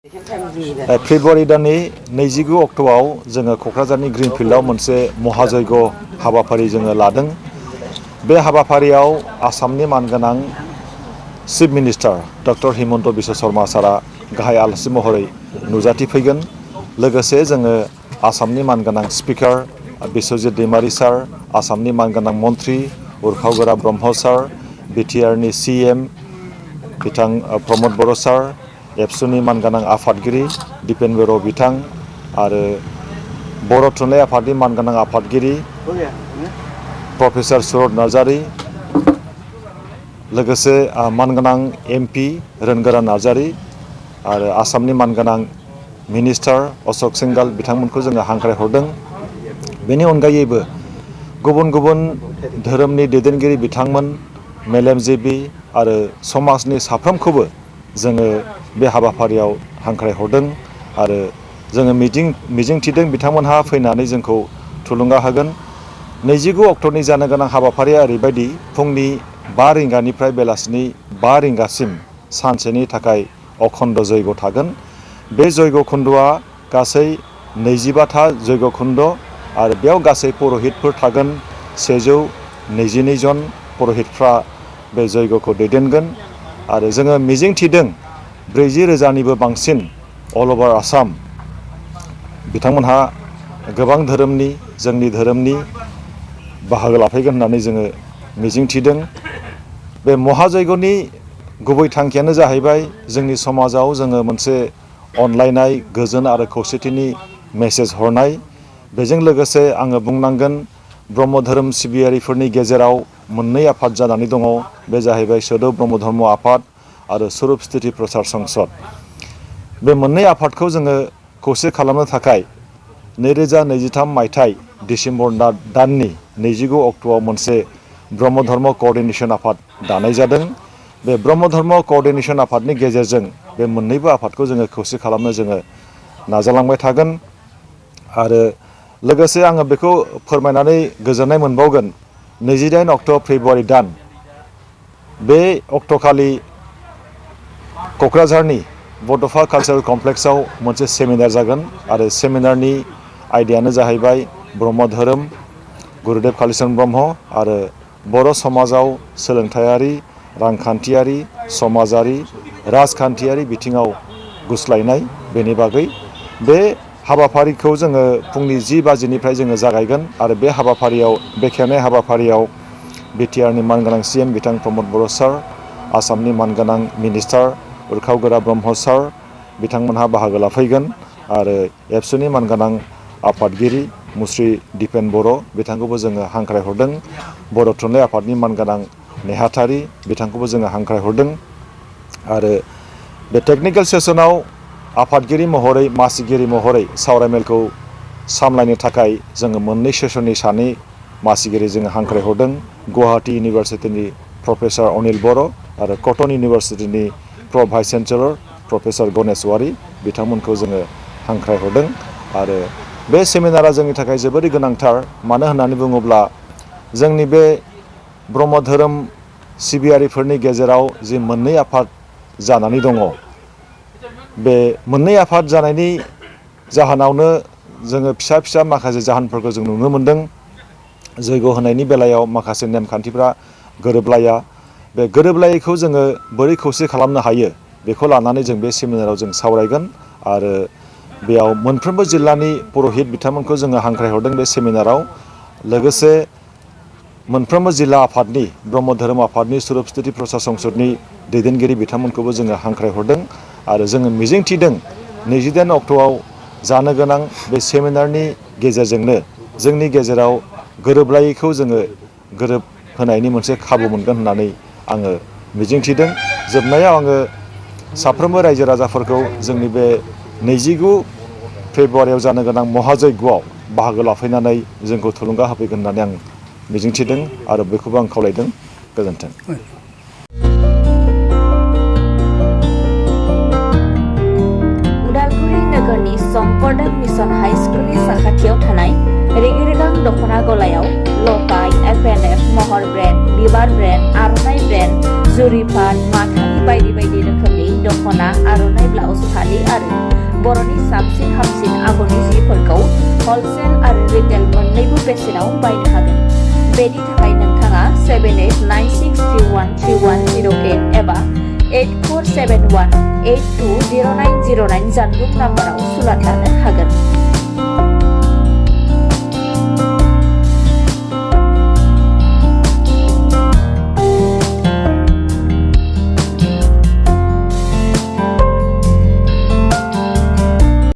फेब्रुवारि दाननि 29 अक्ट'आव जोङो क'क्राझारनि ग्रिनफिल्डआव मोनसे महाजयग हाबाफारि जोङो लादों। बे हाबाफारियाव आसामनि मानगोनां chief minister doctor Himanta Biswa Sharma सारा गाहाय आलासि महरै नुजाथिफैगोन। लोगोसे जोङो आसामनि मानगोनां स्पिकार बिश्वजित दैमारी सार, आसामनि मानगोनां मन्त्रि उर्खाव ब्रह्म सार, बिटिआरनि CM बिथां प्रमद बर' सार, एबसुनि मानगोनां आफादगिरि दिपेन बर' बिथां आरो बर' थुनलाइ आफादनि मानगोनां आफादगिरि प्रफेसर सुरत नार्जारी, लोगोसे मानगोनां MP रोनगोरा नार्जारी आरो आसामनि मानगोनां मिनिस्टार अशक सिंघाल बिथांमोनखौ जोङो हांख्रायहरदों। बेनि अनगायैबो गुबुन गुबुन धोरोमनि दैदेनगिरि बिथांमोन, मेलेमजिबि आरो समाजनि साफ्रोमखौबो जोङो बे हाबाफारियाव हांख्रायहरदों आरो जोङो मिजिंथिदों बिथांमोनहा फैनानै जोंखौ थुलुंगा होगोन। 29 अक्ट'नि जानो गोनां हाबाफारिया ओरैबायदि फुंनि 5 रिंगानिफ्राय बेलासिनि 5 रिंगासिम सानसेनि थाखाय अखन्द जयग थागोन। बे जयग खुन्दआ गासै 25था जयग खुन्द आरो बेयाव गासै पुरहितफोर थागोन। 122 जन पुरहितफ्रा बे जयगखौ दैदेनगोन आरो जोङो मिजिंथिदों 40,000निबो बांसिन अल अभार आसाम बिथांमोनहा गोबां धोरोमनि जोंनि धोरोमनि बाहागो लाफैगोन होननानै जोङो मिजिंथिदों। बे महाजयगनि गुबै थांखियानो जाहैबाय जोंनि समाजाव जोङो मोनसे अनलायनाय, गोजोन आरो खौसेथिनि मेसेज हरनाय। बेजों लोगोसे आङो बुंनांगोन ब्रह्म धोरोम सिबियारिफोरनि गेजेराव मोननै आफाद जानानै दङ। बे जाहैबाय सदौ ब्रह्म धर्म आफाद आरो स्वरुप स्थिति प्रसार संसद। बे मोननै आफादखौ जोङो खौसे खालामनो थाखाय 2023 मायथाइ डिसेम्बर दाननि 29 अक्ट'आव मोनसे ब्रह्म धर्म क'अर्डिनेशन आफाद दानाय जादों। बे ब्रह्म धर्म क'अर्डिनेशन आफादनि गेजेरजों बे मोननैबो आफादखौ जोङो खौसे खालामनो जोङो नाजालांबाय थागोन आरो लोगोसे आङो बेखौ फोरमायनानै गोजोननाय मोनबावगोन 28 अक्ट' फेब्रुवारि दान बे अक्ट'खालि क'क्राझारनि बड'फा कालचारेल कमप्लेक्सआव मोनसे सेमिनार जागोन आरो सेमिनारनि आयदायानो जाहैबाय ब्रह्म धोरोम, गुरुदेव कालिचरण ब्रह्म आरो बर' समाजाव सोलोंथायारि, रांखान्थियारि, समाजारि, राजखान्थियारि बिथिङाव गुस्लायनाय बेनि बागै। बे हाबाफारिखौ जोङो फुंनि 10 बाजिनिफ्राय जोङो जागायगोन आरो बे हाबाफारियाव बेखेवनाय हाबाफारियाव बिटिआरनि मानगोनां CM बिथां प्रमद बर' सार, आसामनि मानगोनां मिनिस्टार उर्खाव ब्रह्म सार बिथांमोनहा बाहागो लाफैगोन आरो एबसुनि मानगोनां आफादगिरि मुस्रि दिपेन बर' बिथांखौबो जोङो हांख्रायहरदों। बर' थुनलाइ आफादनि मानगोनां नेहाथारि बिथांखौबो जोङो हांख्रायहरदों आरो बे टेकनिकेल सेसनाव आफादगिरि महरै मासिगिरि महरै सावरायमेलखौ सामलायनो थाखाय जोङो मोननै सेसननि सानै मासिगिरि जोङो हांख्रायहरदों। गुवाहाटी इउनिभारसिटिनि प्रफेसर अनिल बर' आरो कटन इउनिभारसिटिनि प्र भाइस चेन्सेलर प्रफेसर गणेश वारि बिथांमोनखौ जोङो हांख्रायहरदों आरो बे सेमिनारा जोंनि थाखाय जोबोरै गोनांथार। मानो होननानै बुङोब्ला जोंनि बे ब्रह्म धोरोम सिबियारिफोरनि गेजेराव जि मोननै आफाद जानानै दङ, बे मोननै आफाद जानायनि जाहोनावनो जोङो फिसा फिसा माखासे जाहोनफोरखौ जों नुनो मोनदों। जयग होनायनि बेलायाव माखासे नेमखान्थिफ्रा गोरोबलाया। बे गोरोबलायैखौ जोङो बोरै खौसे खालामनो हायो बेखौ लानानै जों बे सेमिनाराव जों सावरायगोन आरो बेयाव मोनफ्रोमबो जिल्लानि पुरहित बिथांमोनखौ जोङो हांख्रायहरदों बे सेमिनाराव। लोगोसे मोनफ्रोमबो जिल्ला आफादनि ब्रह्म धोरोम आफादनि स्वरुप स्थिति प्रसार संसदनि दैदेनगिरि बिथांमोनखौबो जोङो हांख्रायहरदों आरो जोङो मिजिंथिदों 28 अक्ट'आव जानो गोनां बे सेमिनारनि गेजेरजोंनो जोंनि गेजेराव गोरोबलायैखौ जोङो गोरोबहोनायनि मोनसे खाबु मोनगोन होननानै आङो मिजिंथिदों। जोबनायाव आङो साफ्रोमबो रायजो राजाफोरखौ जोंनि बे 29 फेब्रुवारियाव जानो गोनां महाजयगआव बाहागो लाफैनानै जोंखौ थुलुंगा होफैगोन होननानै आं मिजिंथिदों आरो बेखौबो आं खावलायदों। गोजोन्थों। उदालगुरि नोगोरनि शंकरदेव मिशन हाई स्कुलनि साखाथियाव थानाय रेगे-रेगां दख'ना गलायाव लफाय, FNF, महर ब्रेन्ड, बिबार ब्रेन्ड, आर'नाइ ब्रेन्ड, जुरि पाट, माथानि बायदि बायदि रोखोमनि दख'ना, आर'नाइ ब्लाउस, फालि आरो बर'नि साबसिन हामसिन आगरनि जिफोरखौ हलसेल आरो रिटेल मोन्नैबो बेसेनाव बायनो हागोन। बेनि थाखाय नोंथाङा 7896313108 एबा 8471820909 जानबुं नाम्बाराव सुलाद लानो हागोन।